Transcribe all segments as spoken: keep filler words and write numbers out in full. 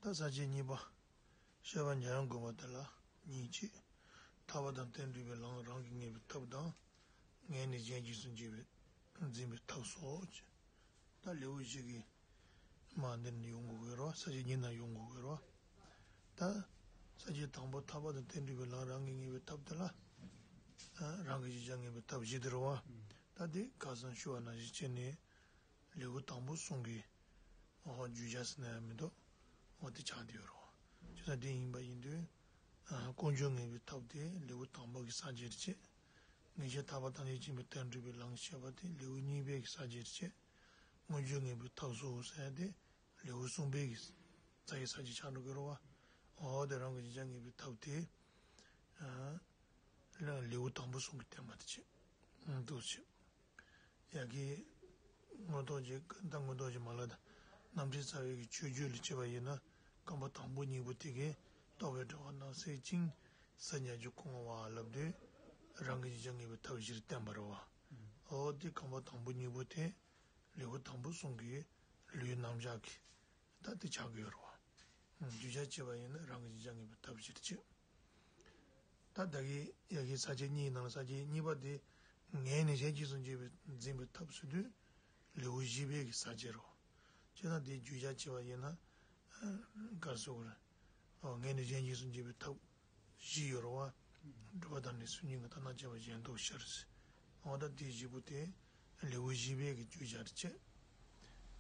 ད་ས་བཅད་གཉིས་པ། བཤད་པ་འཇམ་དབྱངས་དགོན་པ་དེ་ལ་གཉིས་བྱས། ཐར་པ་དང་གཏན་བྲལ་བའི་ལམ་རང་གིས་ངེས་པའི་ཐབས་དང་། ངས་ནི་གཞན་གྱིས་སུ་འབྱེད་པའི་འཛིན་པའི་ཐབས་སོགས་བྱས། ད་ལེའུ་བཞི་གི་མ་འདི་ནས་ཡོང་དགོས་ཀྱི་རེད་བ། ས་བཅད་གཉིས་ནང་ཡོང་དགོས་ཀྱི་རེད་བ། ད་ས་བཅད་དང་པོ་ཐར་པ་དང་གཏན་བྲལ་བའི་ལམ་རང་གིས་ངེས་པའི་ཐབས་དེ་ལ། ཨ། རང་གི་གཞིར་བཞག་ངེས་པའི་ཐབས་བཞི་དེ་རེད་བ། ད་དེ་ཁ་སང་ཞུ་བ་ནང་བཞིན་བྱས་ནས། ལེའུ་དང་པོ་གསུམ་གྱི་འོ་བརྗོད་བྱ་ཟེར་ན་ཡང་མི་འདུག་འོ་དེ་ཆགས་བསྡད་ཡོད་རེད་བ། བྱས་ཙང་དེ་ཡིན་པ་ཡིན་དུས། ཨ། ཀུན་འབྱུང་ངེས་པའི་ཐབས་དེ་ལེའུ་དང་པོ་གི་ས་བཅད་རེད་བྱས། ངེས་ཤེས་ཐར་པ་ཐམས་ཅད་མཁྱེན་པའི་གཏན་བྲལ་བའི་ལམ་བཤད་པ་དེ་ལེའུ་གཉིས་པའི་གི་ས་བཅད་རེད་བྱས། དངོས་རྒྱུ་ངེས་པའི་ཐབས་སུ་ཟེར་ཡ་དེ་ལེའུ་གསུམ་པའི་གི་རྩ་བའི་ས་བཅད་ཆགས་འགྲོ་གི་རེད་བ། འོ་དེ་རང་གི་གཞིར་བཞག་ངེས་པའི་ཐབས་དེ། ཨ། ལེའུ་དང་པོ་གསུམ་གྱིས་བསྟན་པ་དེ་བྱས། འདུག་བྱས། ཡ་གི་མངོན་རྟོགས་ཀྱི། ད་མངོན་རྟོགས་ཀྱི་མ་ལག་དང་རྣམ་འགྲེལ་རྩ་བའི་གི་མཆོད་བརྗོད་ལ་བྱས་པ་ཡིན་ན། རྐང་པ་དང་པོ་གཉིས་པོ་དེ་གས་རྟོག་པའི་དྲི་བ་རྣམས་སེལ་ཅིང་ཟིལ་ཉར་གྱི་སྐུལ་བ་ལབ་དུས། རང་གི་གཞིར་བཞག་ངེས་པའི་ཐབས་བཞིར་བསྟན་པ་རེད་བ། འོ་དེ་རྐང་པ་དང་པོ་གཉིས་པོ་དེ་ལེའུ་དང་པོ་གསུམ་གྱི་ལུས་རྣམ་གཞག་གི། ད་དེ་ཆགས་ཀྱི་ཡོད་རེད་བ། བརྗོད་བྱ་བྱས་པ་ཡིན་ན་རང་གི་གཞིར་བཞག་ངེས་པའི་ཐབས་བཞིར་བྱས། ད་ད་གི་ཡ་གི་ས་བཅད་གཉིས་ནང་ལ་ས་བཅད་གཉིས་པ་དེ། ངས་ནི་གཞན་གྱིས་སུ་འབྱེད་པའི་འཛིན་པའི་ཐབས་ཟེར་དུས། ལེའུ་བཞི་པའི་གི་ས་བཅད་རེད། བྱས་ཙང་དེ་བརྗོད་བྱ་བྱས་པ་ཡིན་ན། ག་རེ་ཟེར་དགོས་རེད། ཨོ། ངས་ནི་གཞན་གྱིས་སུ་འབྱེད་པའི་ཐབས་བཞི་ཡོད་རེད་བ། སྒྲུབ་པ་དང་ནི་སུན་འབྱིན་གྱི་ཐབས་རྣམས་བྱས་པ་གཞན་ལྡོག་ཕྱིར། འོ་ད་དེ་བཞི་པོ་དེ། ལེའུ་བཞི་པའི་གི་བརྗོད་བྱ་རེད་བྱས།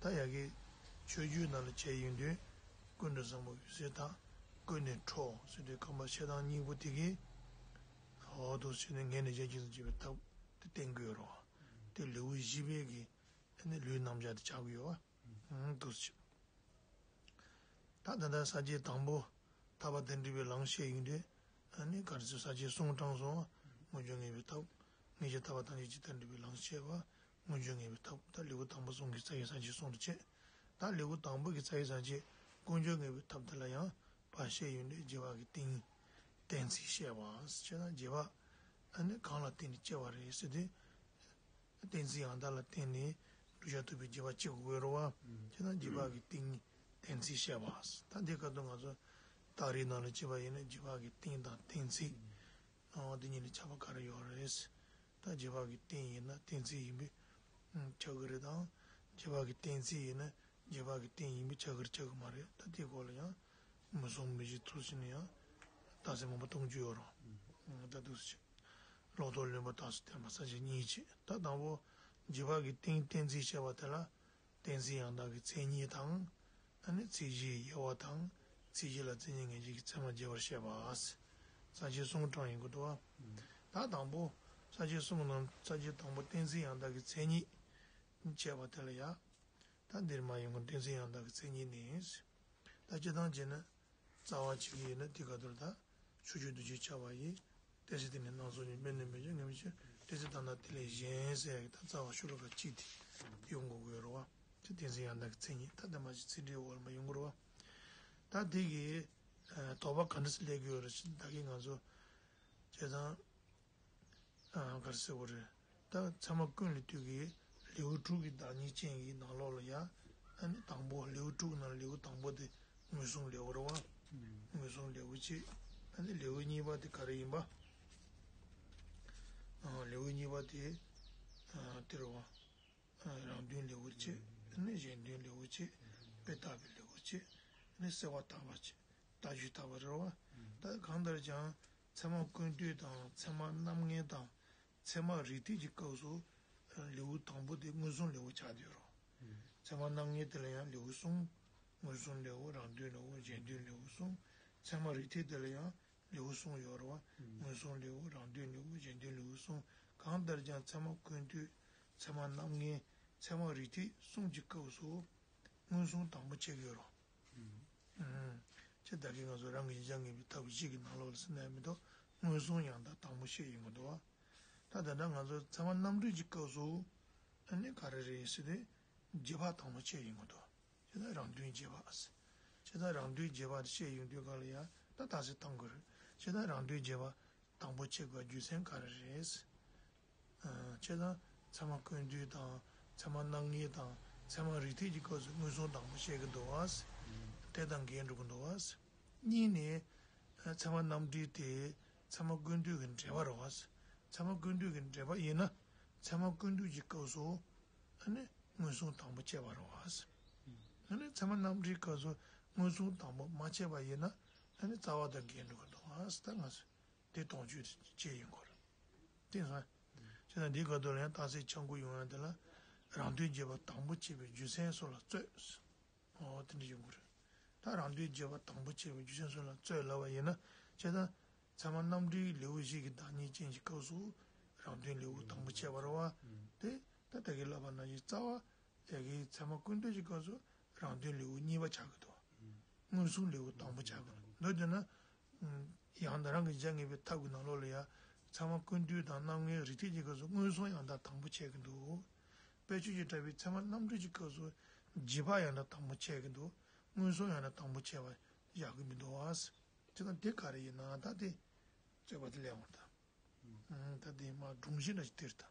ད་ཡ་གི་མཆོད་བརྗོད་ནང་ལ་བྱས་ཡོང་དུས། ཀུན་ཏུ་བཟང་པོ་འོད་གསལ་དང་། ཀུན་ནས་འཕྲོ་ཟེར་དུས་རྐང་པ་ཕྱེད་དང་གཉིས་པོ་དེ་གི། འོ་འདུག་བྱས་ནས་ངས་ནི་གཞན་གྱིས་སུ་འབྱེད་པའི་ཐབས་དེ་བསྟན་གྱི་ཡོད་རེད་བ། དེ་ལེའུ་བཞི་པའི་གི་ཨ་ནི་ལུས་རྣམ་གཞག་དེ་ཆགས་ཀྱི་ཡོད་བ། འདུག་བྱས། ད་ད་ལྟ་ས་བཅད་དང་པོ་ཐར་པ་གཏན་བྲལ་བའི་ལམ་བཤད་ཡོང་དུས། ཨ་ནི་ག་རེ་ཟེར། ས་བཅད་གསུམ་དྲངས་སོང་བ། དངོས་རྒྱུ་ངེས་པའི་ཐབས། ངེས་ཤེས་ཐར་པ་ཐམས་ཅད་ཀྱི་གཏན་བྲལ་བའི་ལམ་བཤད་པ། དངོས་རྒྱུ་ངེས་པའི་ཐབས། ད་ལེའུ་དང་པོ་གསུམ་གྱི་རྩ་བའི་ས་བཅད་གསུམ་རེད་བྱས། ད་ལེའུ་དང་པོ་གི་རྩ་བའི་ས་བཅད་ཀུན་འབྱུང་ངེས་པའི་ཐབས་དེ་ལ་ཡང་ཕར་བཤད་ཡོང་དུས་རྗེས་དཔག་གི་གཏན། གཏན་ཚིགས་བཤད་པ་ཟེར་བྱས་ན་རྗེས་དཔག་ཨ་ནི་གང་ལ་བརྟེན་ནས་སྐྱེ་བ་རེད་ཟེར་དུས། གཏན་ཚིགས་ཡང་དག་ལ་བརྟེན་ནས་བསྒྲུབ་བྱ་ཐུབ་པའི་རྗེས་དཔག་བྱེད་དགོས་རེད་བ། བྱས་ན་རྗེས་དཔག་གི་གཏན། གཏན་ཚིགས་བཤད་པ། ད་འདི་སྐབས་དུ་ང་ཚོ་རྟགས་རིགས་ནང་ལ་བྱས་པ་ཡིན་ན་རྗེས་དཔག་གི་གཏན་དང་གཏན་ཚིགས། འོ་འདི་གཉིས་ལ་ཁྱད་པར་ག་རེ་ཡོད་རེད། ད་རྗེས་དཔག་གི་གཏན་ཡིན་ན་གཏན་ཚིགས་ཡིན་པས་ཁྱབ་ཀྱི་རེད་དང་། རྗེས་དཔག་གི་གཏན་ཚིགས་ཡིན་ན་རྗེས་དཔག་གི་གཏན་ཡིན་པས་ཁྱབ་ཀྱི་རེད་ཁྱབ་ཀྱི་མ་རེད། ད་དེའི་སྐོར་ལ་ཡང་མུ་གསུམ་མུ་བཞི་ཚུལ་བཞིན་ཡང་རྟགས་གསལ་མང་པོ་གཏོང་རྒྱུ་ཡོད་རེད། ད་འདུག་སེ་བྱས། ལོག་རྟོག་བླུན་པོ་རྟགས་སུ་བསྟན་པ་ས་བཅད་གཉིས་བྱས། ད་དང་པོ་རྗེས་དཔག་གི་གཏན་གཏན་ཚིགས་བཤད་པ་དེ་ལ། གཏན་ཚིགས་ཡང་དག་གི་མཚན་ཉིད་དང་། ཨ་ནི་ཚིག་གཞིའི་དབྱེ་བ་དང་། ཚིག་གཞི་ལ་མཚན་ཉིད་ངེས་བྱེད་ཀྱི་ཚད་མ་རྒྱས་པར་བཤད་པ། ས་བཅད་གསུམ་དྲངས་ཡོང་གི་འདུག་བ། ད་དང་པོ་ས་བཅད་གསུམ་ནང་ས་བཅད་དང་པོ་གཏན་ཚིགས་ཡང་དག་གི་མཚན་ཉིད་བཤད་པ་དེ་ལ་ཡ། ད་འདིར་མ་ཡོང་གི། གཏན་ཚིགས་ཡང་དག་གི་མཚན་ཉིད་ནི། ད་སྤྱིར་བཏང་བྱས་ན། རྩ་བ་གཅིག་ཡིན་ན་དེ་ག་དུར་ད། ཕྱོགས་ཆོས་འདུ་བྱེད་ཆ་བ་ཡི། གཏན་ཚིགས་དེ་ནི་སྣང་ཚོགས་ཉིད། དཔེར་ན་མེ་ལྕེ་ངེས་པའི་ཕྱིར། གཏན་ཚིགས་དང་ན་དེ་ལས་གཞན་ཟེར་ཡ་གི་ད་རྩ་བ་ཤོ་ལོ་ཀ་གཅིག་དེ་ཡོང་དགོས་ཀྱི་ཡོད་རེད་བ། དེ་གཏན་ཚིགས་ཡང་དག་གི་མཚན་ཉིད་ད་དེ་མ་གཅིག་ཚིག་འགྲེལ་འོག་ལ་མ་ཡོང་གི་རེད་བ། ད་དེ་གི་དོགས་པ་ག་འདྲ་སེ་སླེབས་ཀྱི་ཡོད་རེད་ཟེར་ན། ད་གི་ང་ཚོ་བྱས་ཙང་། ཨ། ག་རེ་ཟེར་དགོས་རེད། ད་ཚད་མ་ཀུན་ལས་བཏུས་ཀྱི་ལེའུ་དྲུག་གི་བདག་ཉིད་ཅན་གྱི་ནང་ལོགས་ལ་ཡ། ཨ་ནི་དང་པོ་ལེའུ་དྲུག་ནང་ལེའུ་དང་པོ་དེ་མངོན་སུམ་ལེའུ་རེད་བ། མངོན་སུམ་ལེའུ་གཅིག་ཨ་ནི་ལེའུ་གཉིས་པ་དེ་ག་རེ་ཡིན་པ། ཨ། ལེའུ་གཉིས་པ་དེ། ཨ། དེ་རེད་བ། ཨ། རང་དོན་ལེའུ་གཅིག་ཨ་ནི་གཞན་དོན་ལེའུ་གཅིག་དཔེ་བརྟག་པའི་ལེའུ་གཅིག་ཨ་ནི་གསལ་བ་བརྟག་པ་གཅིག་ལྟ་ཞིབ་བརྟག་པ་རེད་བ། ད་གང་ལྟར་ཀྱང་ཚད་མ་ཀུན་བཏུས་དང་ཚད་མ་རྣམ་ངེས་དང་ཚད་མ་རིགས་གཏད་ཀྱི་སྐབས་སུ་ལེའུ་དང་པོ་དེ་མངོན་སུམ་ལེའུ་ཆགས་བསྡད་ཡོད་རེད། ཚད་མ་རྣམ་ངེས་དེ་ལ་ཡང་ལེའུ་གསུམ། མངོན་སུམ་ལེའུ། རང་དོན་ལེའུ། གཞན་དོན་ལེའུ་གསུམ། ཚད་མ་རིགས་གཏད་དེ་ལ་ཡང་ལེའུ་གསུམ་ཡོད་རེད་བ། མངོན་སུམ་ལེའུ། རང་དོན་ལེའུ། གཞན་དོན་ལེའུ་གསུམ། གང་ལྟར་ཀྱང་ཚད་མ་ཀུན་བཏུས། ཚད་མ་རྣམ་ངེས། ཚད་མ་རིགས་གཏད་གསུམ་གྱི་སྐབས་སུ་མངོན་སུམ་དང་པོ་ཆགས་ཀྱི་ཡོད་རེད། ཨུམ། ཁྱེད་ད་གིན་ང་ཚོ་རང་གི་གཞིར་བཞག་ངེས་པའི་ཐབས་བཞི་གི་ནང་ལོགས་ལ་ཟེར་ན་ཡང་མི་འདུག་མངོན་སུམ་ཡང་དག་དང་པོ་བཤད་ཡོང་གི་འདུག་བ། ད་ད་ལྟ་ང་ཚོ་ཚད་མ་རྣམ་འགྲེལ་གྱི་སྐབས་སུ་ཨ་ནི་ག་རེ་རེད་ཟེར་དུས་རྗེས་དཔག་དང་པོ་བཤད་ཡོང་གི་འདུག་བྱས་ཙང་རང་དོན་རྗེས་དཔག་ཟེར། བྱས་ཙང་རང་དོན་རྗེས་དཔག་དེ་བཤད་ཡོང་དུས་ག་ལ་ཡ་ད་རྟགས་གསལ་བཏང་དགོས་རེད། བྱས་ཙང་རང་དོན་རྗེས་དཔག་དང་པོ་བཤད་དགོས་རྒྱུ་མཚན་ག་རེ་རེད་ཟེར། ཨ། བྱས་ཙང་ཚད་མ་ཀུན་བཏུས་དང་ཚད་མ་རྣམ་ངེས་དང་ཚད་མ་རིགས་གཏད་ཀྱི་སྐབས་སུ་མངོན་སུམ་དང་པོ་བཤད་ཀྱི་འདུག་བ། དེ་དང་འགལ་འགྲོ་གི་འདུག་བ། གཉིས་ནས་ཚད་མ་རྣམ་འགྲེལ་དེ་ཚད་མ་ཀུན་བཏུས་ཀྱི་འགྲེལ་པ་རེད་བ། ཚད་མ་ཀུན་བཏུས་ཀྱི་འགྲེལ་པ་ཡིན་ན་ཚད་མ་ཀུན་བཏུས་ཀྱི་སྐབས་སུ་ཨ་ནི་མངོན་སུམ་དང་པོ་འཆད་པ་རེད་བ། ཨ་ནི་ཚད་མ་རྣམ་འགྲེལ་སྐབས་སུ་མངོན་སུམ་དང་པོ་མ་འཆད་པ་ཡིན་ན་ཨ་ནི་རྩ་བ་དང་འགལ་འགྲོ་གི་འདུག་བ། ད་ང་ཚོ་དེ་སྟོང་ཆོས་དེ་བྱས་ཡིན་དགོས་རེད། དེ་སོང་། བྱས་ཙང་འདིའི་སྐབས་དུ་ལ་ཡང་རྟགས་གསལ་ཆང་ཁུ་ཡོང་ཡ་དེ་ལ་རང་དོན་རྗེས་དཔག་དང་པོ་བྱས་པའི་རྒྱུ་མཚན་སོགས་ལ་རྩོད། ཨོ་དེ་འདྲ་ཡོང་གི་རེད། ད་རང་དོན་རྗེས་དཔག་དང་པོ་བྱས་པའི་རྒྱུ་མཚན་སོགས་ལ་རྩོད་ལབ་པ་ཡིན་ན་བྱས་ཙང་ཚད་མ་རྣམ་འགྲེལ་གྱི་ལེའུ་བཞི་གི་བདག་ཉིད་ཅན་གྱི་སྐབས་སུ་རང་དོན་ལེའུ་དང་པོ་བྱས་པ་རེད་བ། དེ་ད་ད་གིན་ལབ་པ་ནང་བཞིན་རྩ་བ་ཡ་གི་ཚད་མ་ཀུན་བཏུས་ཀྱི་སྐབས་སུ་རང་དོན་ལེའུ་གཉིས་པ་ཆགས་ཀྱི་འདུག་མངོན་སུམ་ལེའུ་དང་པོ་ཆགས་ཀྱི་འདུག་འདོད་དེ་ན། ཡང་ན་རང་གི་བྱ་ངེས་པའི་ཐབས་ཀྱི་ནང་ལོགས་ལ་ཡང་ཚད་མ་ཀུན་བཏུས་དང་རྣམ་ངེས་རིགས་གཏེར་གྱི་སྐབས་སུ་མངོན་སུམ་ཡང་དག་དང་པོ་འཆད་ཀྱི་འདུག་དཔལ་ཆོས་ཀྱི་གྲགས་པའི་ཚད་མ་རྣམ་འགྲེལ་གྱི་སྐབས་སུ་རྗེས་དཔག་ཡང་དག་དང་པོ་འཆད་ཀྱི་འདུག་མངོན་སུམ་ཡང་དག་དང་པོ་འཆད་པ་བཞག་གི་མི་འདུག་བ། དེ་དང་དེ་ག་རེ་ཡིན་ན་ད་དེ་རྩོད་པ་དེ་སླེབས་འོང་ད། ད་དེ་མ་སྒྲུང་བཞིན་འདྲ་ཞིག་དེར་ད།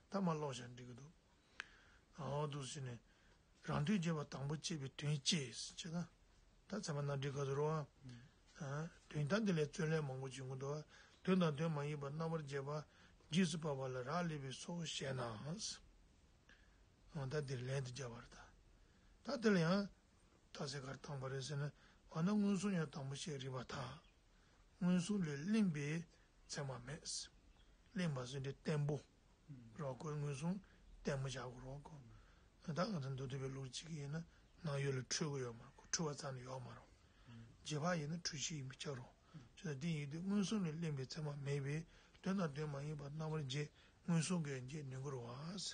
ད་མ་ཀློག་བྱ་འགྲིག་གི་འདུག་ཨོ་འདུག་ཟེར་ནས། རང་དོན་རྗེས་དཔག་དང་པོ་བྱས་པའི་དོན་ཅེས་ཟེར་ན། ད་ཚད་མ་རྣམ་འགྲེལ་སྐབས་སུ་རོ། དོན་དག་འདི་ལས་རྩོད་ལན་མང་པོ་བྱུང་གི་འདུག་དོན་དང་དོན་མ་ཡིན་པར་རྣམ་པར་འབྱེད་པ་རྗེས་སུ་དཔག་པ་ལ་རག་ལས་པས་སོ་ཞེ་ན། ད་འདིར་ལན་དུ་སྦྱར་བར་ད། ད་འདི་ལ་ཡང་། རྟགས་གསལ་ག་རེ་བཏང་བ་རེད་ཟེར་ན། འོ་ན་མངོན་སུམ་ཡང་དང་པོ་བཤད་རིགས་པར་ཐལ། མངོན་སུམ་ལས་བརླིང་པའི་ཚད་མ་མེད། བརླིང་པ་ཟེར་དེ་བརྟན་པོ། རོ་ཁོའི་མངོན་སུམ་བརྟན་པོ་བཞག་དགོས་རོ་ཁོ། ད་ང་ཚོ་མདོ་སྡེ་པའི་ལུགས་གཅིག་ཡིན་ན་ནང་ཡོད་ལ་འཁྲུལ་གི་ཡོད་མ་རེད་ཁོ་འཁྲུལ་བ་རྩ་ནས་ཡོད་མ་རེད། རྗེས་དཔག་ཡིན་ན་འཁྲུལ་གཞི་ཡིན་པས་ཁྱབ་རོ། ཅེས་དེ་ཡིན་དུས་མངོན་སུམ་ལས་བརླིང་པའི་ཚད་མ་མེད་པས་དོན་དང་དོན་མ་ཡིན་པར་རྣམ་པར་འབྱེད་མངོན་སུམ་གྱིས་འབྱེད་ནུས་ཀྱི་རེད་བ། བྱས་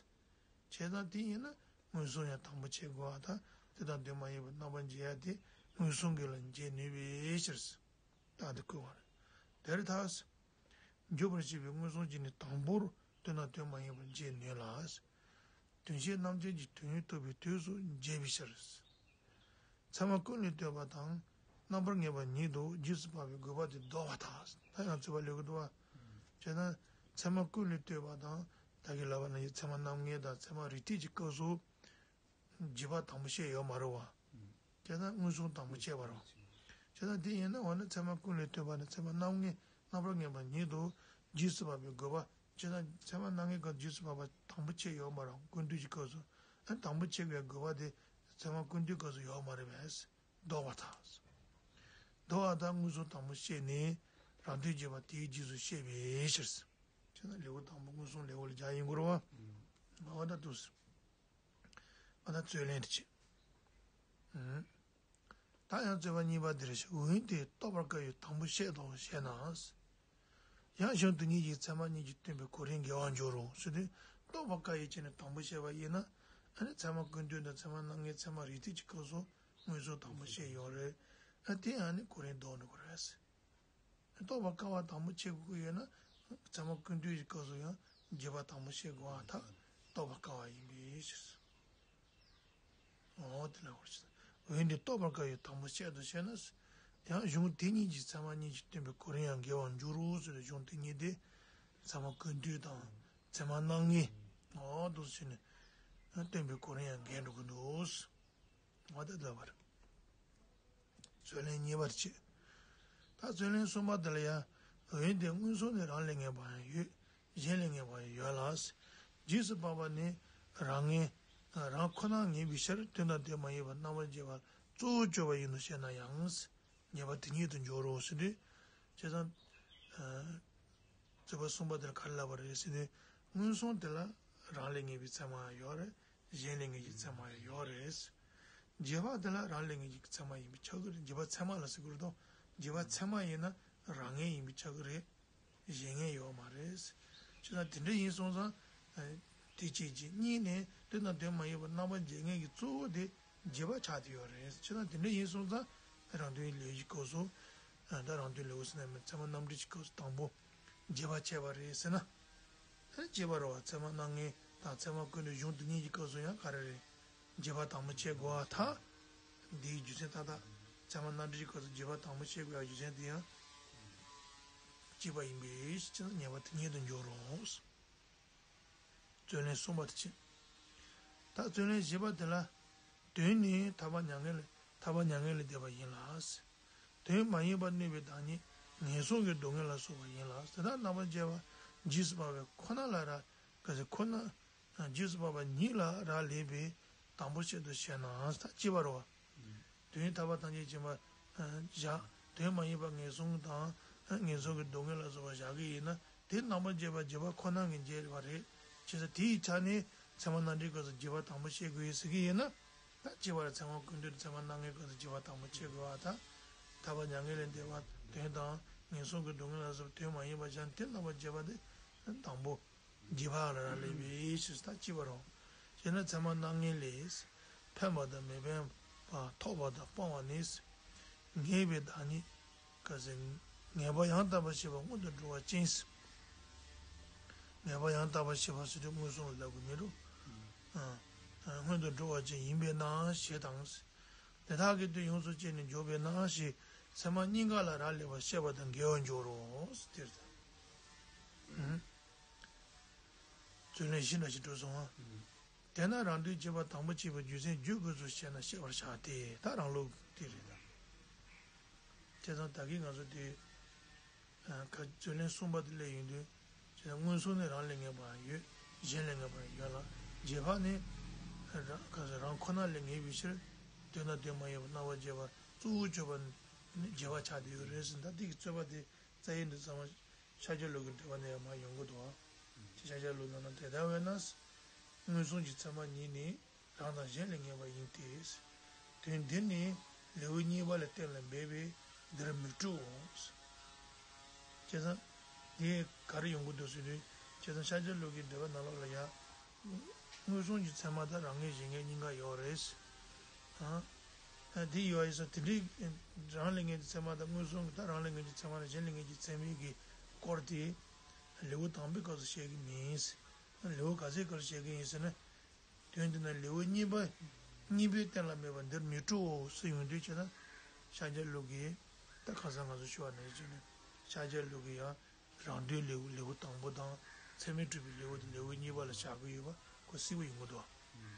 ཙང་དེ་ཡིན་ན་མངོན་སུམ་ཡང་དང་པོ་བྱེད་དགོས་པ་དང་དེ་དང་དོན་མ་ཡིན་པར་རྣམ་པར་འབྱེད་ཡ་དེ་མངོན་སུམ་གྱིས་ལ་འབྱེད་ནུས་པའི་ཕྱིར། རྟགས་འདི་བཀོད་པ་རེད། དེར་ཐལ། འཇུག་པར་བྱེད་པའི་མངོན་སུམ་གྱིས་ནི་དང་པོར་དོན་དང་དོན་མ་ཡིན་པར་འབྱེད་ནུས་ལ། དོན་ཤེས་རྣམ་བཅད་ཀྱི་དོན་ཡོད་ཐུབ་པའི་དུས་སུ་འབྱེད་པའི་ཕྱིར། ཚད་མ་ཀུན་ལས་བཏུས་པ་དང་རྣམ་པར་ངེས་པ་ཉིད་དུ་རྗེས་སུ་དཔག་པའི་དགོས་པ་དེ་ལྡོག་པར་ཐལ། ད་ཡང་རྩོད་པ་སླེབས་ཀྱི་འདུག་བ། བྱས་ན་ཚད་མ་ཀུན་ལས་བཏུས་པ་དང་ད་གིན་ལབ་པ་ནང་བཞིན་ཚད་མ་རྣམ་ངེས་དང་ཚད་མ་རིགས་གཏེར་གྱི་སྐབས་སུ་རྗེས་དཔག་དང་པོ་བཤད་ཡོད་མ་རེད་བ། བྱས་ན་མངོན་སུམ་དང་པོ་བཤད་པ་རེད། བྱས་ན་དེ་ཡིན་ན་འོ་ན་ཚད་མ་ཀུན་ལས་བཏུས་པ་ནི་ཚད་མ་རྣམ་ངེས་རྣམ་པར་ངེས་པ་ཉིད་དུ་རྗེས་སུ་དཔག་པའི་དགོས་པ། བྱས་ན་ཚད་མ་རྣམ་ངེས་སྐབས་རྗེས་སུ་དཔག་པ་དང་པོ་བཤད་ཡོད་མ་རེད་ཀུན་བཏུས་ཀྱི་སྐབས་སུ། ཨ་དང་པོ་བཤད་པའི་དགོས་པ་དེ་ཚད་མ་ཀུན་བཏུས་སྐབས་སུ་ཡོད་མ་རེད་པས། ལྡོག་པར་ཐལ། ལྡོག་པར་ཐལ་མངོན་སུམ་དང་པོ་བཤད་ནས་རང་དོན་རྗེས་དཔག་དེའི་རྗེས་སུ་བཤད་པའི་ཕྱིར། བྱས་ན་ལེའུ་དང་པོ་མངོན་སུམ་ལེའུ་ལ་སྦྱར་ཡིན་དགོས་རེད་བ། ང་བ་ད་དུ། ང་ད་རྩོད་ལན་དུ་བྱེད། ད་ཡང་རྩོད་པ་གཉིས་པ་འདིར་འོན་ཏེ་རྟོགས་པར་དཀའ་བའི་དང་པོ་བཤད་དོ་ཞེ་ན། ཡང་གཞུང་དེ་ཉིད་ཀྱིས་ཚད་མ་གཉིས་ཀྱིས་སྟོན་པའི་གོ་རིམ་འགལ་བར་འགྱུར་རོ་ཟེར་དུས་རྟོགས་པར་དཀའ་བའི་ཆ་ནས་དང་པོ་བཤད་པ་ཡིན་ན། ཨ་ནི་ཚད་མ་ཀུན་བཏུས་དང་ཚད་མ་རྣམ་ངེས་ཚད་མ་རིགས་གཏེར་གྱི་སྐབས་སུ་མངོན་སུམ་དང་པོ་བཤད་ཡོད་རེད། ཨ་དེ་ཡང་ནི་གོ་རིམ་ལྡོག་འགྲོ་གི་རེད། རྟོགས་པར་དཀའ་བ་དང་པོ་བྱེད་དགོས་ཀྱི་ཡོད་ན། ཚད་མ་ཀུན་བཏུས་ཀྱི་སྐབས་སུ་ཡང་རྗེས་དཔག་དང་པོ་བྱེད་དགོས་པར་ཐལ། རྟོགས་པར་དཀའ་བ་ཡིན་པའི་ཕྱིར། འོ་དེ་ལ་འོ་ཞེས། འོན་ཏེ་རྟོགས་པར་དཀའ་བའི་དང་པོ་བཤད་དོ་ཞེ་ན། ཡང་གཞུང་དེ་ཉིད་ཀྱིས་ཚད་མ་གཉིས་ཀྱིས་སྟོན་པའི་གོ་རིམ་ཡང་འགལ་བར་འགྱུར་རོ་ཟེར་བའི་གཞུང་དེ་ཉིད་དེ། ཚད་མ་ཀུན་བཏུས་དང་ཚད་མ་རྣམ་ངེས། འོ་འདུག་ཟེར་ནས་སྟོན་པའི་གོ་རིམ་ཡང་འགལ་འགྲོ་གི་འདུག་འོ་དེ་ལབ་པར། རྩོད་ལན་གཉིས་པར་བྱེད། ད་རྩོད་ལན་གསུམ་པ་དེ་ལ་ཡང་། འོན་ཏེ་མངོན་སུམ་ནི་རང་ལས་ངེས་པ་ཡང་ཡོད། གཞན་ལས་ངེས་པ་ཡང་ཡོད་ལ། རྗེས་སུ་དཔག་པ་ནི་རང་ངེས། རང་ཁོ་ནར་ངེས་པའི་ཕྱིར་དོན་དང་དོན་མ་ཡིན་པར་རྣམ་པར་འབྱེད་པ་གཙོ་བོར་གྱུར་པ་ཡིན་ནོ་ཞེ་ན་ཡང་། ཉེས་པ་དེ་ཉིད་དུ་འགྱུར་རོ་ཟེར་དུས། བྱས་ཙང་། རྩོད་པ་གསུམ་པ་དེ་ལ་ག་རེ་ལབ་པ་རེད་ཟེར་དུས། མངོན་སུམ་དེ་ལ་རང་ལས་ངེས་པའི་ཚད་མ་ཡང་ཡོད་རེད། གཞན་ལས་ངེས་ཀྱི་ཚད་མ་ཡང་ཡོད་རེད། རྗེས་དཔག་དེ་ལ་རང་ལས་ངེས་ཀྱི་ཚད་མ་ཡིན་པས་ཁྱབ་ཀྱི་རེད། རྗེས་དཔག་ཚད་མ་ལ་ཟེར་གྱི་རེད་དོ། རྗེས་དཔག་ཚད་མ་ཡིན་ན་རང་ངེས་ཡིན་པས་ཁྱབ་ཀྱི་རེད། གཞན་ངེས་ཡོད་མ་རེད། བྱས་ཙང་དེ་འདྲ་ཡིན་སོང་ཙང་། དེ་གཅིག་གཅིག་གཉིས་ནས་དོན་དང་དོན་མ་ཡིན་པར་རྣམ་པར་འབྱེད་ངེས་ཀྱི་གཙོ་བོ་དེ་རྗེས་དཔག་ཆགས་བསྡད་ཡོད་རེད། བྱས་ཙང་དེ་འདྲ་ཡིན་སོང་ཙང་རང་དོན་ལེའུ་གི་སྐབས་སུ། ད་རང་དོན་ལེའུ་ཟེར་ན་མིན་ཚད་མ་རྣམ་འགྲེལ་གྱི་སྐབས་སུ་དང་པོ་རྗེས་དཔག་བྱས་པ་རེད་ཟེར་ན། ཨ་ནི་བྱས་པ་རེད་བ། ཚད་མ་རྣམ་ངེས་དང་ཚད་མ་ཀུན་བཏུས་གཞུང་དེ་ཉིད་ཀྱི་སྐབས་སུ་ཡང་ག་རེ་རེད། རྗེས་དཔག་དང་པོ་བྱེད་དགོས་པར་ཐལ། འདིའི་རྒྱུ་མཚན་ཏག་ཏག་ཚད་མ་རྣམ་འགྲེལ་གྱི་སྐབས་སུ་རྗེས་དཔག་དང་པོ་བྱེད་དགོས་པའི་རྒྱུ་མཚན་དེ་ཡང་གཅིག་པ་ཡིན་པའི་ཕྱིར་ཉེས་པ་དེ་ཉིད་དུ་འགྱུར་རོ། རྩོད་ལན་གསུམ་པ་དེ་བྱེད། ད་རྩོད་ལན་བཞི་པ་དེ་ལ། དོན་ནི་ཐར་པ་མྱ་ངན་ལས་ ཐར་པ་མྱ་ངན་ལས་འདས་པ་ཡིན་ལ། དོན་མ་ཡིན་པ་གནོད་པའི་བདག་ཉིད་ངན་སོང་གི་སྡུག་བསྔལ་ལ་སོགས་པ་ཡིན་ལ། དེ་དག་རྣམ་པར་འབྱེད་པ་རྗེས་སུ་དཔག་པའི་ཁོ་ན་ལ་རག་ག་ཟེ་ཁོ་ན། རྗེས་སུ་དཔག་པ་ཉིད་ལ་རག་ལས་པས་དང་པོ་བཤད་དུ་བཤད་ན་ད་ཅི་བར་བ། དོན་ཐར་པ་ཐམས་ཅད་མཁྱེན་པ་བཞག་དོན་མ་ཡིན་པ་ངན་སོང་དང་ངན་སོང་གི་སྡུག་བསྔལ་ལ་སོགས་པ་བཞག་གི་ཡིན་ན་དེ་རྣམ་པར་འབྱེད་པ་འབྱེད་པ་ཁོ་ན་གིས་འབྱེད་པ་རེད། བྱས་ཙང་དེའི་ཆ་ནས་ཚད་མ་རྣམ་འགྲེལ་སྐབས་སུ་འབྱེད་པ་དང་པོ་བཤད་དགོས་ཟེར་གི་ཡིན་ན། ད་ཅི་བར་ཚད་མ་ཀུན་བཏུས་ཚད་མ་སྣ་ལྔའི་སྐབས་སུ་འབྱེད་པ་དང་པོ་བྱེད་དགོས་པ་དང་། ཐར་པ་མྱ་ངན་ལས་འདས་པ་དོན་དང་ངན་སོང་གི་སྡུག་བསྔལ་ལ་སོགས་དོན་མ་ཡིན་པ་གཞན་དེ་རྣམ་པར་འབྱེད་པ་དེ་དང་པོ་འབྱེད་པ་ལ་རག་ལས་པའི་ཕྱིར་ད་ཅི་བར་རོ། ཞེ་ན་ཚད་མ་སྣ་ལྔའི་ལས། ཕན་པ་དང་མི་ཕན་པ་ཐོབ་པ་དང་སྤང་བ་ནི། ངེས་པའི་བདག་ཉིད་ག་ཟེ་ངེས་པ་ཡང་དག་པར་ཤེས་པ་སྔོན་དུ་འགྲོ་བ་ཅན། ངེས་པ་ཡང་དག་པར་ཤེས་པ་ཟེར་དུས་མངོན་སུམ་ལ་ལབ་དགོས་མེད་འགྲོ། ཨ། སྔོན་དུ་འགྲོ་བ་ཅན་ཡིན་པས་ན་ཞེས་དང་། དེ་དག་གི་དོན་ཡོངས་སུ་བཅད་ནས་འཇོག་པས་ན་ཞེས་ཚད་མ་གཉིས་ཀ་ལ་རག་ལས་པ་བཤད་པ་དང་འགལ་བར་འགྱུར་རོ། དེར་ད། ཨུ། རྩོད་ལན་བཞི་འདྲ་ཞིག་འགྲོ་སོང་ཨ། དེས་ན་རང་དོན་བྱེད་པ་དང་པོ་བྱེད་པའི་རྒྱུ་མཚན་རྒྱུ་སྐོར་སུ་བཤད་ན་བཤད་པར་བྱ་སྟེ་ད་རང་ལུགས་དེ་རེད་ད། བྱས་ཙང་ད་གིན་ང་ཚོ་དེ། ཁ་རྩོད་ལན་གསུམ་པ་དེ་སླེབས་ཡོང་དུས། བྱས་ཙང་མངོན་སུམ་ནི་རང་ལས་ངེས་པའང་ཡོད། གཞན་ལས་ངེས་པའང་ཡོད་ལ། རྗེས་དཔག་ནི། རང་ཁ་རང་ཁོ་ན་ལས་ངེས་པའི་ཕྱིར། དོན་དང་དོན་མ་ཡིན་པ་རྣམ་པར་འབྱེད་པ་གཙོ་བོར་གྱུར་པ་ནི་རྗེས་དཔག་ཆགས་བསྡད་ཡོད་རེད་ཟེར་ད་འདི་གི་རྩོད་པ་དེ་རྩ་བའི་འདི་ཚང་མ་ཤཱཀྱ་ལུགས་ཀྱི་འགྲེལ་པ་ནས་ཡང་མར་ཡོང་གི་འདུག་ཨ། ཅེས་ཤཱཀྱ་ལུགས་ནང་ན་དེ་ལྟ་བས་ན། མངོན་སུམ་གྱི་ཚད་མ་ཉིད་ནི། རང་དང་གཞན་ལས་ངེས་པ་ཡིན་ཏེ། དོན་འདིར་ནི་ལེའུ་གཉིས་པ་ལས་གཏན་ལ་འབེབས་པས་འདིར་མི་སྤྲོའོ། བྱས་ཙང་། འདི་ག་རེ་ཡོང་གི་འདུག་ཟེར་དུས། བྱས་ཙང་ཤཱཀྱ་ལུགས་ཀྱི་འགྲེལ་པ་ནང་ལོགས་ལ་ཡང་། མངོན་སུམ་གྱི་ཚད་མ་དང་རང་ངེས་གཞན་ངེས་གཉིས་ཀ་ཡོད་རེད། ཨ། དེ་ཡོད་ཡིན་ཙང་དེ་འདྲའི་རང་ལས་ངེས་ཀྱི་ཚད་མ་དང་མངོན་སུམ་གྱི་ད་རང་ལས་ངེས་ཀྱི་ཚད་མ་དང་གཞན་ལས་ངེས་ཀྱི་ཚད་མའི་གི་སྐོར་དེ། ལེའུ་དང་པོའི་སྐབས་སུ་བཤད་ཀྱི་མིན། ལེའུ་ག་ཚོད་སྐབས་སུ་བཤད་ཀྱི་ཡིན་ཟེར་ན། དོན་འདི་ན་ལེའུ་གཉིས་པ། གཉིས་པའི་གཏན་ལ་འབེབས་པ་འདིར་མི་སྤྲོའོ་ཟེར་ཡོང་དུས་བྱས་ན། ཤཱཀྱ་ལུགས་ཀྱིས། ད་ཁ་སང་ང་ཚོ་ཞུ་བ་ནང་བཞིན་བྱས་ནས། ཤཱཀྱ་ལུགས་ཀྱིས་ཡང་། རང་དོན་ལེའུ་ལེའུ་དང་པོ་དང་། ཚད་མས་གྲུབ་པའི་ལེའུ་དེ་ལེའུ་གཉིས་པ་ལ་བཞག་གི་ཡོད་པ་ཁོ་གསལ་པོ་ཡོང་གི་འདུག་བ།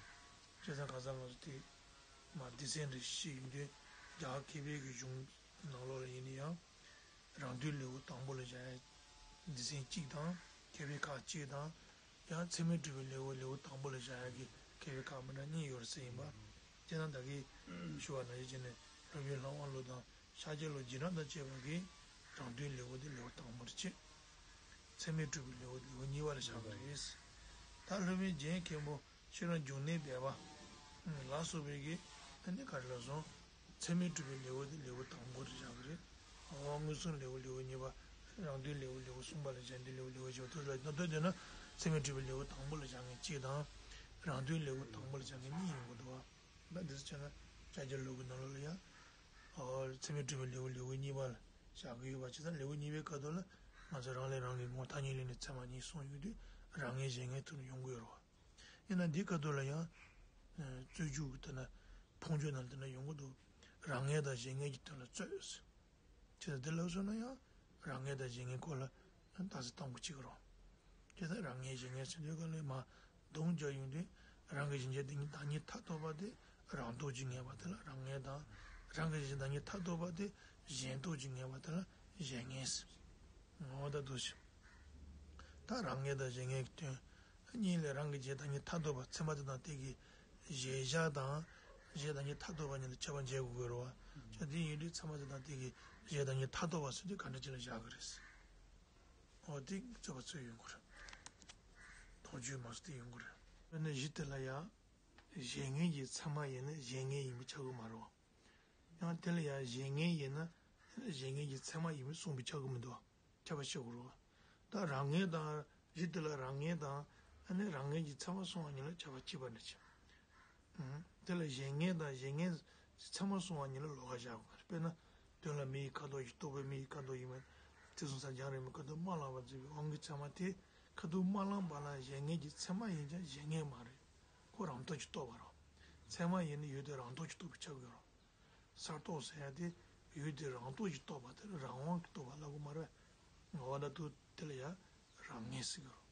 བྱས་ཙང་ཁ་སང་ང་ཚོ་དེ། མ་སྡེ་ཚན་རེ་བཤད་ཡོང་དུས། རྒྱ་གར་མཁས་པའི་གི་གཞུང་ནང་ལོགས་ལ་ཡིན་ན་ཡང་། རང་དོན་ལེའུ་དང་པོ་ལ་བཞག་ཡ། སྡེ་ཚན་གཅིག་དང་། མཁས་པའི་ཁག་གཅིག་དང་། ཡང་ཚད་མས་གྲུབ་པའི་ལེའུ་ལེའུ་དང་པོ་ལ་བཞག་ཡ་གི་མཁས་པའི་ཁག་མི་འདྲ་གཉིས་ཡོད་རེད་ཟེར་ཡིན་པ། དེ་ན་ད་གིན་ཞུ་བ་ནང་བཞིན་བྱས་ནས་སློབ་དཔོན་ལྷ་དབང་ལུགས་དང་ཤཱཀྱ་ལུགས་རྗེས་འབྲང་དང་བཅས་པ་གིས་རང་དོན་ལེའུ་དེ་ལེའུ་དང་པོར་བྱས། ཚད་མས་གྲུབ་པའི་ལེའུ་ལེའུ་གཉིས་པ་ལ་བཞག་གི་རེད། ད་སློབ་དཔོན་རྒྱན་མཁན་པོ་ཁྱོད་རང་འབྱུང་གནས་སྦས་པ་ལ་སོགས་པའི་གི་ཨ་ནི་ག་རེ་ལབ་སོང་། ཚད་མས་གྲུབ་པའི་ལེའུ་དེ་ལེའུ་དང་པོར་བཞག་གི་རེད། འོ་མངོན་སུམ་ལེའུ་ལེའུ་གཉིས་པ། རང་དོན་ལེའུ་ལེའུ་གསུམ་པ་ལ་གཞན་དོན་ལེའུ་ལེའུ་བཞི་པ་དེ་ལ་ན་ལྟོས་དེ་ན་ཚད་མས་གྲུབ་པའི་ལེའུ་དང་པོ་ལ་བཞག་མཁན་གཅིག་དང་། རང་དོན་ལེའུ་དང་པོ་ལ་བཞག་མཁན་གཉིས་ཡོང་གི་འདུག་བ། ད་འདི་ཚོ་བྱས་ན་ཤཱཀྱ་ལུགས་ཀྱི་ནང་ལོགས་ལ་ཡང་། འོ་ཚད་མས་གྲུབ་པའི་ལེའུ་ལེའུ་གཉིས་པ་ལ་བཞག་གི་ཡོད་པ་བྱས་ཙང་ལེའུ་གཉིས་པའི་ཁ་ཐོག་ལ་ང་ཚོ་རང་ལས་རང་གི་ངོ་བོ་ཐ་སྙད་ལས་ནི་ཚད་མ་གཉིས་གསུངས་ཡོད་དུས་རང་ངེས་གཞན་ངེས་ཐོག་ནས་ཡོང་གི་ཡོད་རེད་བ། ཡིན་ན་འདི་ཁ་ཐོག་ལ་ཡང་། རྩོད་རྒྱུགས་ཀྱི་དེ་ན་ཕུང་རྒྱུད་ནང་དེ་ན་ཡོང་གི་འདུག་རང་ངེས་དང་གཞན་ངེས་ཀྱི་དོན་ལ་རྩོད། ཅེས་དང་དེ་ལབ་སོང་ན་ཡང་རང་ངེས་དང་གཞན་ངེས་སྐོར་ལ་ཡང་རྟགས་གསལ་གཏོང་དགོས་ཀྱི་རེད། ཅེས་དང་རང་ངེས་གཞན་ངེས་ཟེར་དུས་ག་ལས་མ་གདོང་རྒྱག་ཡོང་དུས་རང་གི་གཞན་གྱི་བདག་ཉིད་བདག་ཉིད་མཐར་ཐུག་པ་དེ་རང་རྟོགས་ཀྱིས་ངེས་པ་དེ་ལ་རང་ངེས་དང་། རང་གི་གཞན་བདག་ཉིད་མཐར་ཐུག་པ་དེ་གཞན་རྟོགས་ཀྱིས་ངེས་པ་དེ་ལ་གཞན་ངེས་ཟེར། འོ་ད་འདུག་ཞིག་ད་རང་ངེས་དང་གཞན་ངེས་ཀྱི་དོན། གཉིས་ལས་རང་གི་གཞན་བདག་ཉིད་མཐར་ཐུག་པ་ཚད་མ་དེ་དང་དེ་གི་གཞལ་བྱ་དང་། གཞན་བདག་ཉིད་མཐར་ཐུག་པ་གཉིས་ལ་ཁྱད་པར་འབྱེད་དགོས་ཀྱི་རེད་བ། ཅེས་དེ་ཡིན་དུས་ཚད་མ་དེ་དང་དེ་གི་གཞན་བདག་ཉིད་མཐར་ཐུག་པ་ཟེར་དུས་ག་འདྲ་ཅིག་ལ་བཞག་གི་རེད། འོ་དེ་རྩོད་པ་ཚོད་ཡོང་གི་རེད། དོགས་གཅོད་མ་སོང་དེ་ཡོང་གི་རེད། དཔེར་ན་གཞི་དེ་ལ་ཡང་། གཞན་ངེས་ཀྱི་ཚད་མ་ཡིན་ན་གཞན་ངེས་ཡིན་པས་ཁྱབ་ཀྱི་མ་རེད་བ། ཡང་དེ་ལ་ཡང་གཞན་ངེས་ཡིན་ན་གཞན་ངེས་ཀྱི་ཚད་མ་ཡིན་པས་གསུངས་པས་ཁྱབ་ཀྱི་མི་འདུག་བ། ཁྱབ་པ་ཤེས་དགོས་རེད་བ། ད་རང་ངེས་དང་གཞི་དེ་ལ་རང་ངེས་དང་ཨ་ནི་རང་ངེས་ཀྱི་ཚད་མ་གསུངས་པ་གཉིས་ལ་ཁྱབ་པ་གཅིག་པ་འདྲ་ཅིག་དེ་ལ་གཞན་ངེས་དང་གཞན་ངེས་ཀྱི་ཚད་མ་གསུངས་པ་གཉིས་ལ་ལོགས་ཀ་བཞག་དགོས་པ་རེད། དཔེར་ན། དོན་ལ་མེ་ཡི་ཁ་དོག་གིས་རྟོགས་པའི་མེ་ཡི་ཁ་དོག་ཡིན་པ། དེ་གསུངས་ས་རྒྱང་རིང་མོའི་ཁ་དོག་དམར་ལམ་པར་བརྩིས་པའི་དབང་གིས་ཚད་མ་དེ་ཁ་དོག་དམར་ལམ་པ་ལ་གཞན་ངེས་ཀྱི་ཚད་མ་ཡིན་ཀྱང་གཞན་ངེས་མ་རེད། ཁོ་རང་རྟོགས་ཀྱིས་རྟོགས་པ་རེད། ཚད་མ་ཡིན་ན་ཡུལ་དེ་རང་རྟོགས་ཀྱིས་རྟོགས་པའི་ཆ་དགོས་རེད། གསར་རྟོགས་ཟེར་ཡ་དེ་ཡུལ་དེ་རང་རྟོགས་ཀྱིས་རྟོགས་པ་དེ་རང་དབང་གིས་རྟོགས་པ་ལབ་དགོས་མ་རེད། ངོ་བོ་ལ་དུ་དེ་ལ་ཡ་རང་ངེས་ཟེར་གི་རེད།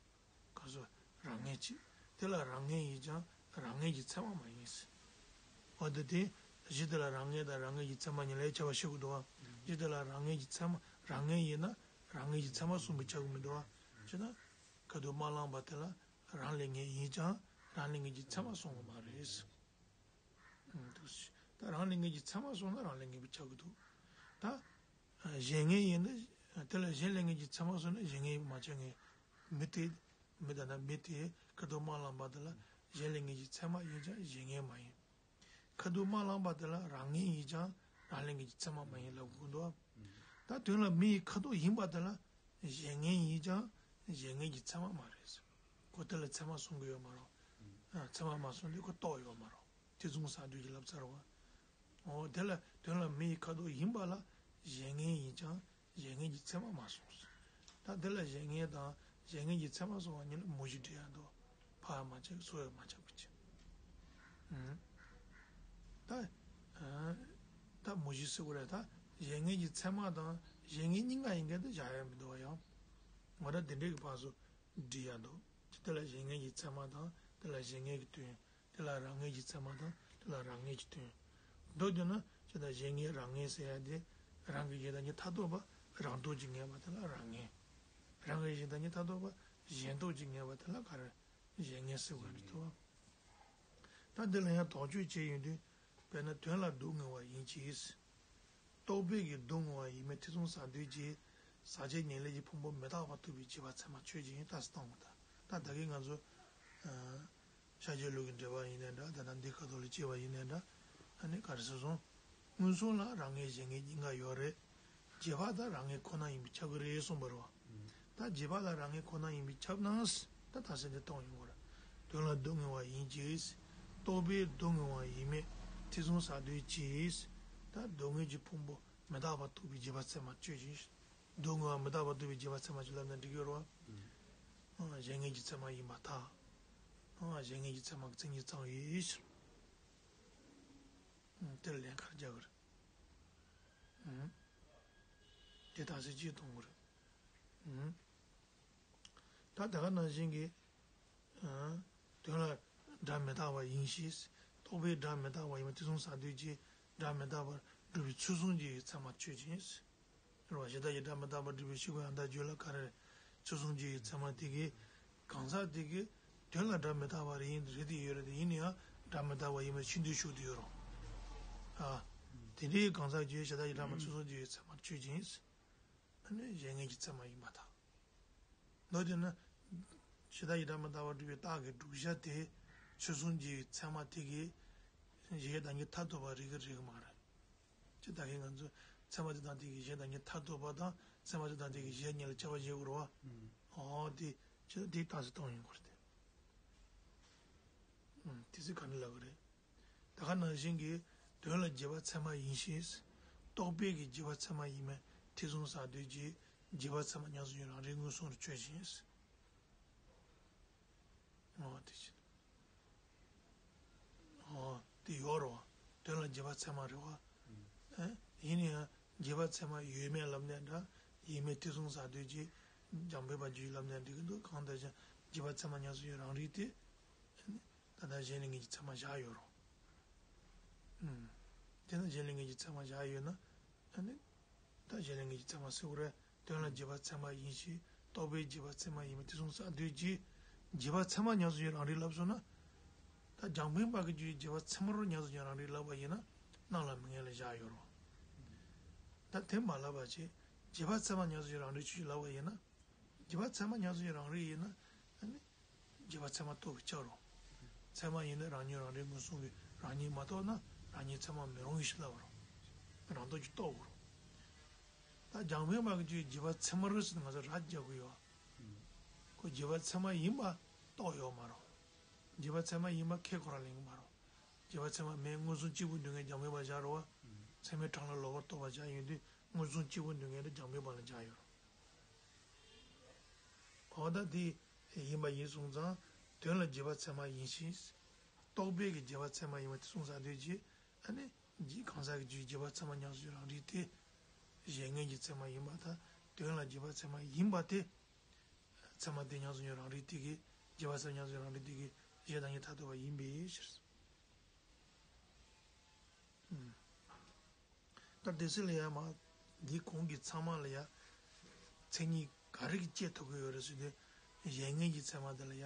ག་སོ། རང་ངེས་གཅིག་དེ་ལ་རང་ངེས་ཡིན་ཀྱང་རང་ངེས་ཀྱི་ཚད་མ་མ་ཡིན་ཟེར། འོ་དེ་དེ་ གཞི་དེ་ལ་རང་ངེས་དང་རང་ངེས་ཀྱི་ཚད་མ་གཉིས་ལ་ཁྱད་པར་ཕྱེ་དགོས་འདུག་བ། གཞི་དེ་ལ་རང་ངེས་ཀྱི་ཚད་མ་རང་ངེས་ཡིན་ན་རང་ངེས་ཀྱི་ཚད་མ་གསུངས་པས་ཁྱབ་ཀྱི་མི་འདུག་བ། བྱས་ན་ཁ་ཐུག་མ་བླངས་པ་དེ་ལ་རང་ལས་ངེས་ཡིན་ཀྱང་རང་ལས་ངེས་ཀྱི་ཚད་མ་གསུང་གི་མ་རེད། ཨང་། འདུག་སེ། ད་རང་ལས་ངེས་ཀྱི་ཚད་མ་སོང་ན་རང་ལས་ངེས་པས་ཁྱབ་ཀྱི་འདུག་ད་གཞན་ངེས་ཡིན་ན་དེ་ལ་གཞན་ལས་ངེས་ཀྱི་ཚད་མ་སོང་ན་གཞན་ངེས་མ་ཆགས་ངེས། མི་དེ་མི་ད་ལྟ་མི་དེ་ཁ་ཐུག་མ་བླངས་པ་དེ་ལ་གཞན་ལས་ངེས་ཀྱི་ཚད་མ་ཡིན་ཀྱང་གཞན་ངེས་མ་ཡིན། ཁ་ཐུག་མ་བླངས་པ་དེ་ལ་རང་ངེས་ཡིན་ཀྱང་རང་ལས་ངེས་ཀྱི་ཚད་མ་མ་ཡིན་ལབ་དགོས་འདུག་ད་དོན་ལ་མི་ཡི་ཁ་ཐུག་ཡིན་པ་དེ་ལ་གཞན་ངེས་ཡིན་ཀྱང་གཞན་ངེས་ཀྱི་ཚད་མ་མ་རེད། ཁོ་དེ་ལ་ཚད་མ་གསུང་གི་ཡོད་མ་རེད། ཨ། ཚད་མ་མ་གསུངས་དུས་ཁོ་རྟོགས་ཡོད་མ་རེད། ཐེ་ཚོམ་ཟ་དུས་ཀྱི་ལབ་ཚར་བ། འོ་དེ་ལ་དོན་ལ་མི་ཡི་ཁ་དོག་ཡིན་པ་ལ་གཞན་ངེས་ཡིན་ཀྱང་གཞན་ངེས་ཀྱི་ཚད་མ་མ་གསུངས། ད་དེ་ལ་གཞན་ངེས་དང་གཞན་ངེས་ཀྱི་ཚད་མ་གསུངས་པ་གཉིས་ལ་མུ་བཞི་འབྲི་ཡ་འདུག་ཕར་མ་ཆགས་ཚུར་ཡང་མ་ཆགས་པ་བྱས། ཨུམ། ད་ཨ། ད་མུ་བཞི་ཟེར་དགོས་རེད། ད་གཞན་ངེས་ཀྱི་ཚད་མ་དང་གཞན་ངེས་གཉིས་ཀ་ཡིན་མཁན་དེ་བཞག་ཡ་མི་འདུག་བ། ཡང་ང་རང་དེ་འདྲའི་གི་ཕར་ཚུར་འབྲི་ཡ་འདུག་དེ་ལ་གཞན་ངེས་ཀྱི་ཚད་མ་དང་དེ་ལ་གཞན་ངེས་ཀྱི་དོན། དེ་ལ་རང་ངེས་ཀྱི་ཚད་མ་དང་དེ་ལ་རང་ངེས་ཀྱི་དོན། མདོར་བསྡུས་ན་ཇི་ལྟར་གཞན་ངེས་རང་ངེས་ཟེར་ཡ་དེ་རང་གི་གཞན་དང་གཉིས་མཐར་ཐུག་པ་རང་སྟོབས་ཀྱིས་ངེས་པ་དེ་ལ་རང་ངེས། རང་གི་གཞན་དང་གཉིས་མཐར་ཐུག་པ་གཞན་སྟོབས་ཀྱིས་ངེས་པ་དེ་ལ་ག་རེ་གཞན་ངེས་ཟེར་བ་རེད་དོ། ད་འདི་ལ་ཡང་དོགས་གཅོད་བྱས་ཡོང་དུས་དཔེར་ན་དོན་ལ་སྡུག་བསྔལ་བ་ཡིན་གྱི། རྟོག་པས་ཀྱི་སྡུག་བསྔལ་བ་ཡིན་མིན་ཐེ་ཚོམ་ཟ་འདོད་ཀྱི། ཟག་བཅས་ཉེར་ལེན་གྱི་ཕུང་པོ་མི་རྟག་པར་རྟོགས་པའི་རྗེས་དཔག་ཚད་མ་ཆོས་ཅན། ལྟ་སྟངས་དང་། ད་ད་གིན་ང་ཚོ་ཨ་ཤཱཀྱའི་ལུགས་ཀྱི་འགྲེལ་པ་ཡིན་ནའི་འདྲ། ད་ལྟ་འདི་ཁ་ཐོག་ལ་སྐྱེས་པ་ཡིན་ནའི་འདྲ། ཨ་ནི་ག་རེ་ཟེར་སོང་། མངོན་སུམ་ལ་རང་ངེས་གཞན་ངེས་གཉིས་ཀ་ཡོད་རེད། རྗེས་དཔག་ད་རང་ངེས་ཁོ་ན་ཡིན་པས་ཁྱབ་ཀྱི་རེད་གསུངས་པ་རེད་བ། ད་རྗེས་དཔག་ལ་རང་ངེས་ཁོ་ན་ཡིན་པས་ཁྱབ་ན། ད་ད་ཟེར་འདི་གཏོང་ཡོང་གི་རེད། དོན་ལ་སྡུག་བསྔལ་བ་ཡིན་གྱི། རྟོག་པས་སྡུག་བསྔལ་བ་ཡིན་མིན་ཐེ་ཚོམ་ཟ་འདོད་ཀྱི། ད་སྡུག་བསྔལ་གྱི་ཕུང་པོ་མི་རྟག་པར་རྟོགས་པའི་རྗེས་དཔག་ཚད་མ་ཆོས་ཅན། སྡུག་བསྔལ་བ་མི་རྟག་པར་རྟོགས་པའི་རྗེས་དཔག་ཚད་མ་ཆོས་ལབ་ན་འགྲིག་གི་རེད་བ། ཨང་། གཞན་ངེས་ཀྱི་ཚད་མ་ཡིན་པར་ཐལ། ཨང་། གཞན་ངེས་ཀྱི་ཚད་མ་གི་མཚན་ཉིད་ཙམ་ཡིན་ཕྱིར། ཨང་། དེ་ལ་ལན་ག་རེ་རྒྱག་གི་རེད། ཨང་། དེ་ལྟར་ཟེར་གྱིས་གཏོང་གི་རེད། ཨང་། ད་ད་ག་ནང་བཞིན་གྱི། ཨང་། དོན་ལ་སྒྲ་མི་རྟག་པ་ཡིན་ཞེས། རྟོག་པས་སྒྲ་མི་རྟག་པ་ཡིན་པ་ཐེ་ཚོམ་ཟ་འདོད་ཀྱི། སྒྲ་མི་རྟག་པར་སྒྲུབ་པའི་ཚུལ་གསུམ་གྱི་ཚད་མ་ཆོས་ཅན། རེད་བ། གཞི་བདག་གི་སྒྲ་མི་རྟག་པར་སྒྲུབ་པའི་ཕྱི་རྒོལ་ཡང་དག་རྒྱུད་ལ་ག་རེ་རེད། ཚུལ་གསུམ་གྱི་ཚད་མ་དེ་གའི་གང་ཟག་དེ་གའི་དོན་ལ་སྒྲ་མི་རྟག་པ་རེད། ཡིན་རེད་དེ་ཡོད་རེད་དེ། ཡིན་ན་ཡང་སྒྲ་མི་རྟག་པ་ཡིན་པའི་ཕྱི་འདོད་ཤུགས་དེ་ཡོད་རུང་། ཨ། དེ་འདྲའི་གང་ཟག་གི་གཞི་བདག་གི་སྒྲ་མི་ཚུལ་གསུམ་གྱི་ཚད་མ་ཆོས་ཅན། ཨ་ནི་གཞན་ངེས་ཀྱི་ཚད་མ་ཡིན་པར་ཐལ། མདོར་བསྡུས་ན། གཞི་བདག་གི་སྒྲ་མི་རྟག་པར་སྒྲུབ་པའི་རྟགས་ཀྱི་བསྒྲུབ་བྱ་དེ། ཚུལ་གསུམ་གྱི་ཚད་མ་དེ་གའི་གཞི་བདག་གཉིས་མཐར་ཐུག་པ་རེད་གི་རེད་གི་མ་རེད། ཅི་ད་གིན་ང་ཚོས་ཚད་མ་དེ་དང་དེ་གའི་གཞི་བདག་གཉིས་མཐར་ཐུག་པ་དང་ཚད་མ་དེ་དང་དེ་གའི་གཞི་གཉིས་ལ་ཁྱབ་པ་བྱེད་དགོས་རེད་བ། ཨོ་དེ་ཅི་ད་དེ་རྟགས་སུ་གཏོང་ཡོང་དགོས་རེད་དེ། ཨུམ། དེ་ཚོས་ག་འདྲ་ལབ་གི་རེད། ད་ག་ནང་བཞིན་གྱི་དོན་ལ་རྗེས་དཔག་ཚད་མ་ཡིན་ཞེས། རྟོག་པས་ཀྱི་རྗེས་དཔག་ཚད་མ་ཡིན་མིན་ཐེ་ཚོམ་ཟ་འདོད་ཀྱི། རྗེས་དཔག་ཚད་མ་ཉམས་སུ་མྱོང་རང་རིག་མངོན་སུམ་རུ་ཆོས་ཅན། ཨོ་དེ་བཞིན། ཨོ་དེ་ཡོད་རེད་བ། དོན་ལ་རྗེས་དཔག་ཚད་མ་རེད་བ། ཨེ། ཡིན་ན་ཡང་རྗེས་དཔག་ཚད་མ་ཡོད་མེད་ལབ་ནའི་འདྲ། ཡིན་མིན་ཐེ་ཚོམ་ཟ་འདོད་ཀྱི། རྒྱང་འཕེན་པ་བརྒྱུད་ལབ་ནའི་འགྲིག་གི་འདུག་གང་ལྟར་ཀྱང་རྗེས་དཔག་ཚད་མ་ཉམས་སུ་མྱོང་རང་རིག་དེ། ད་ལྟ་གཞན་ལས་ངེས་ཀྱི་ཚད་མ་བཞག་ཡོད་རུང་། ཨུམ། དེ་ན་གཞན་ལས་ངེས་ཀྱི་ཚད་མ་བཞག་ཡོད་ན། ཨ་ནི། ད་གཞན་ལས་ངེས་ཀྱི་ཚད་མ་ཟེར་དགོས་རེད། དོན་ལ་རྗེས་དཔག་ཚད་མ་ཡིན་ཞེས། རྟོག་པས་རྗེས་དཔག་ཚད་མ་ཡིན་པ་ཐེ་ཚོམ་ཟ་འདོད་ཀྱི། རྗེས་དཔག་ཚད་མ་ཉམས་སུ་མྱོང་རང་རིག་ལབ་སོང་ན། ད་རྒྱང་འཕེན་པ་གི་རྒྱུད་རྗེས་དཔག་ཚད་མ་རུ་ཉམས་སུ་མྱོང་རང་རིག་ལབ་པ་ཡིན་ན། སྣང་ལ་མི་ངེས་ལ་བཞག་ཡོད་རུང་། ད་དེ་མ་ལབ་པ་བྱས། རྗེས་དཔག་ཚད་མ་ཉམས་སུ་མྱོང་རང་རིག་ཆོས་ཅན་ལབ་པ་ཡིན་ན། རྗེས་དཔག་ཚད་མ་ཉམས་སུ་མྱོང་རང་རིག་ཡིན་ན། ཨ་ནི། རྗེས་དཔག་ཚད་མ་རྟོགས་པས་ཁྱབ་རུང་། ཚད་མ་ཡིན་ན་རང་ཉིད་རང་རིག་མངོན་སུམ་གྱིས་རང་ཉིད་མ་རྟོགས་ན་རང་ཉིད་ཚད་མ་མི་རུང་ཞེས་ལབ་པ་རུང་། རང་སྟོབས་ཀྱིས་རྟོགས་དགོས་རུང་། ད་རྒྱང་འཕེན་པ་གི་རྒྱུད་རྗེས་དཔག་ཚད་མ་རུ་ཟེར་ན་ང་ཚོ་ར་རྒྱག་གི་ཡོད། ཁོ་རྗེས་དཔག་ཚད་མ་ཡིན་པ་རྟོགས་ཡོད་མ་རུང་། རྗེས་དཔག་ཚད་མ་ཡིན་པ་ཁས་ཁོ་རང་ལེན་གི་མ་རུང་། རྗེས་དཔག་ཚད་མ་མེད་མངོན་སུམ་གཅིག་པུ་འདུག་མཁན་རྒྱང་འཕེན་པ་བཞག་རུང་བ། ཚད་མའི་གྲངས་ལ་ལོག་པར་རྟོག་པ་བཞག་ཡོང་དུས་མངོན་སུམ་གཅིག་པུ་འདུག་མཁན་དེ་རྒྱང་འཕེན་པ་ལ་བཞག་ཡོད་རུང་། འོ་ད་དེ་ཡིན་པ་ཡིན་སོང་ཙང་། དོན་ལ་རྗེས་དཔག་ཚད་མ་ཡིན་ཞིང་། རྟོག་པས་ཀྱི་རྗེས་དཔག་ཚད་མ་ཡིན་པ་དེ་གསུངས་ས་དུས་ཀྱི། ཨ་ནི། གང་ཟག་གི་རྒྱུད་རྗེས་དཔག་ཚད་མ་ཉམས་སུ་མྱོང་རང་རིག་དེ། གཞན་ངེས་ཀྱི་ཚད་མ་ཡིན་པར་ཐལ། དོན་ལ་རྗེས་དཔག་ཚད་མ་ཡིན་པ་དེ། ཚད་མ་དེ་ཉམས་སུ་མྱོང་རང་རིག་དེ་གིས་རྗེས་དཔག་ཚད་མ་ཉམས་སུ་མྱོང་རང་རིག་དེ་གིས་གཞི་བདག་ཉིད་མཐར་ཐུག་པ་ཡིན་པའི་ཕྱིར། ད་དེ་སྲིད་ལ་ཡ་མ་འདིའི་གོང་གི་ཚད་མ་ལ་ཡ་མཚན་ཉིད་ག་རེ་གིས་སྐྱེ་ཐུབ་ཀྱི་ཡོད་རེད་ཟེར་དུས། གཞན་ངེས་ཀྱི་ཚད་མ་དེ་ལ་ཡ་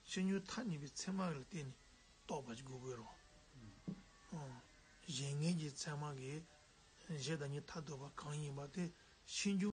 ཕྱིས་འབྱུང་ཐ་སྙད་པའི་ཚད་མ་ལ་བརྟེན་ནས་རྟོགས་པ་ཞིག་དགོས་ཀྱི་རེད། ཨང་། གཞན་ངེས་ཀྱི་ཚད་མ་གིས་གཞི་བདག་ཉིད་མཐར་ཐུག་པ་གང་ཡིན་པ་དེ་ཕྱིས་འབྱུང་